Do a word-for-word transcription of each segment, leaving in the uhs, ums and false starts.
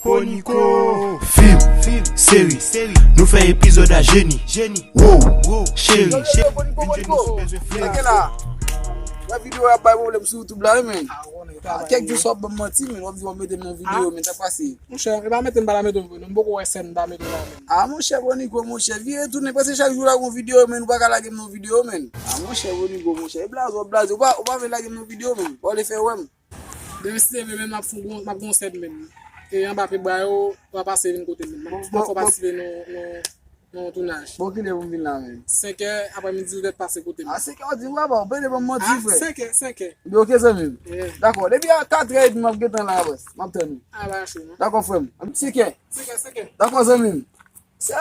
Poniko. Fim, seri, nou fè epizòd a jeni. Wow, cheri, vin jwenn nou si w bezwen fè. Cheke la. Wè videyo ap bay pwoblèm sou YouTube la, wi, men. Kèk jou sa w ap ban m manti, men w ap di w ap mete m nan videyo, men sa k pase? Monchè, e pa mete m pa ta mete w vre non, m poko wè sèn m ta mete w la, men. A, monchè, Poniko, monchè, vire tounen, paske chak jou la gon videyo, men, ou pa ka lage m nan videyo, men. A, monchè, Poniko, monchè, e blaze w ap blaze, ou pa, ou pa vle lage m nan videyo, men. Ou pa vle fè wè m. Demen si se vre, men m ap fon gon, m ap gon sèn, men. E anba pye bra yo, w a pase vin kote m, men. M ap, m ap fè w patisipe nan, nan, nan tounaj. Bon, kilè pou m vin la, men? Senkè, aprèmidi, ou dwèt pase kote m. A, senkè, w di, w a ba, w pede ban m manti, frè. Senkè, senkè. Ebyen, oke, zanmi m. Dakò, depi a katrè edmi, m ap gentan la, bòs. M ap tann ou. A, ba, cho, non. Dakò, frè m. Senkè. Senkè, senkè. Dakò, zanmi m. Sa,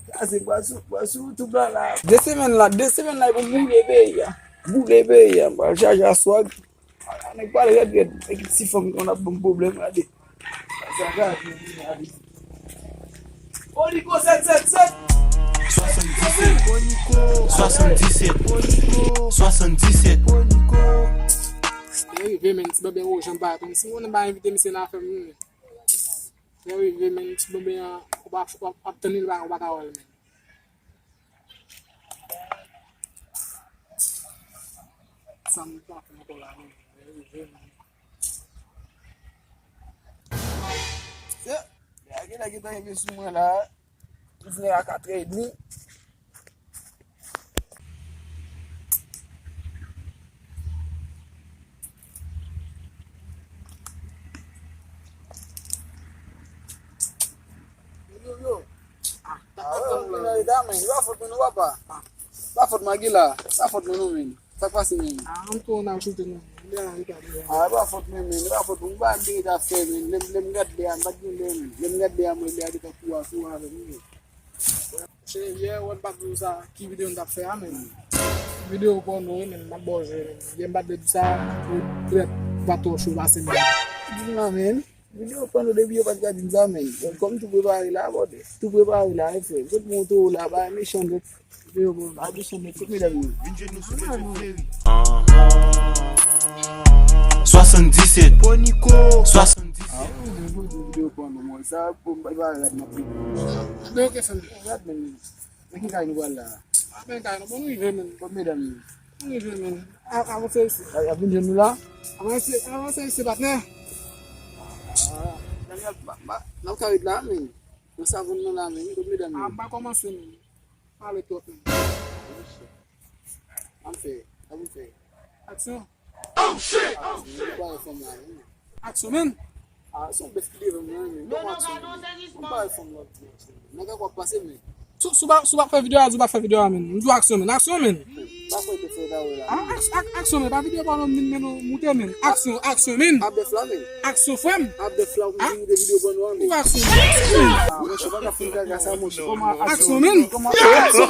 sa se bwa sou, bwa sou YouTube la, la. De semèn la, de semèn la, e pou boule peyi a. Boule peyi a, m pral chaje a swag. A, nèg pale rèd, rèd. Ekip ti fanm konn ap ban m pwoblèm, gade. Sa, gade, gade. Poniko sèt sèt sèt. Swasanndisèt. Swasanndisèt. Swasanndisèt. Mwen rive, men, ti bebe wo, jan m pa konn. Si moun pa envite misye nan afè m, men. Lè w rive, men, ti bebe an, ou pa, w ap, w ap tann li, ou pa, ou pa ka wè l, men. Sa m pa fè ankò la, men. Lè w rive, men. Se, lè a gentan, gentan rive sou mwen la. Li fini a katrè edmi. Yo, yo. Ah, wè, ou vin nan eta, men. E pa fòt mwen non, papa. E pa fòt Magila. E pa fòt mwen non, men. Sa k pase, men? Ah, ann tou, ann al choute, non. Li a, li ka, li a. Ah, e pa fòt mwen, men. E pa fòt mwen. M pa vin deja fè, men. Lè m, lè m gad lè a, m pa t gen lè, men. Lè m gad lè a, mwen, lè a gentan kou a, kou a avè m, men. Che, yè, wè m pa t di w sa, ki videyo n t ap fè a, men. Videyo pòno, wi, men, m ap ba w jwe, men. Yè m pa t vle di w sa, pou trèt, pa twò cho pase m. Di m la, men. Videyo pòno depi yo pa t ka di m sa, men. Kòm tou prepare la, bòdè. Tou prepare la, wi, frè. Kot mwen tou la, ba mechan nèt. Videyo pòno, ba mechan nèt. Kot medam yo? Vin jwenn nou sou Facebook, cheri. Swasanndisèt. Poniko. Swasanndisèt. Ah, wi, wi, wi, videyo pòno, mwen. Sa, pou m pa rad nan pi. Gade, oke, fè m. Rad, men. Nan ki kay nou pral la? Ah, men kay nou, bon, nou rive, men. Kot medam yo? Nou rive, men. A, avanse isit. Y ap vin jwenn nou la? Avanse, avanse isit, patnè. Ah, Daniel, ba, ba, n ap ka ret la, men. Nan savon nan la, men. Kot medam yo? Ah, m pa kòmanse, men. Pale twòp, men. An fè, an fè. Aksyon. Oh, shit! Aksyon, men. Aksyon, men. Ah, se yon bèf ki devan mwen, men. Non, non, gade yon sezisman. Mwen pa fè m lòt. Nèg ak w ap pase, men. Sou, sou pa, sou pa fè videyo a, di w pa fè videyo a, men. M di w aksyon, men. Aksyon, men. Pa fè de fè ta wè la. Ah, ak-, ak-, aksyon, men. Pa videyo pa non, men, men, nou moute, men. Aksyon, aksyon, men. A bèf la, men. Aksyon, frè m. A bèf la, ou vin de videyo ban nou an, men. Ou aksyon, men. Aksyon, men. Ah, mwen, se pa ka fin gaga sa, mwen, se kòman aksyon, men. Kòman aksyon?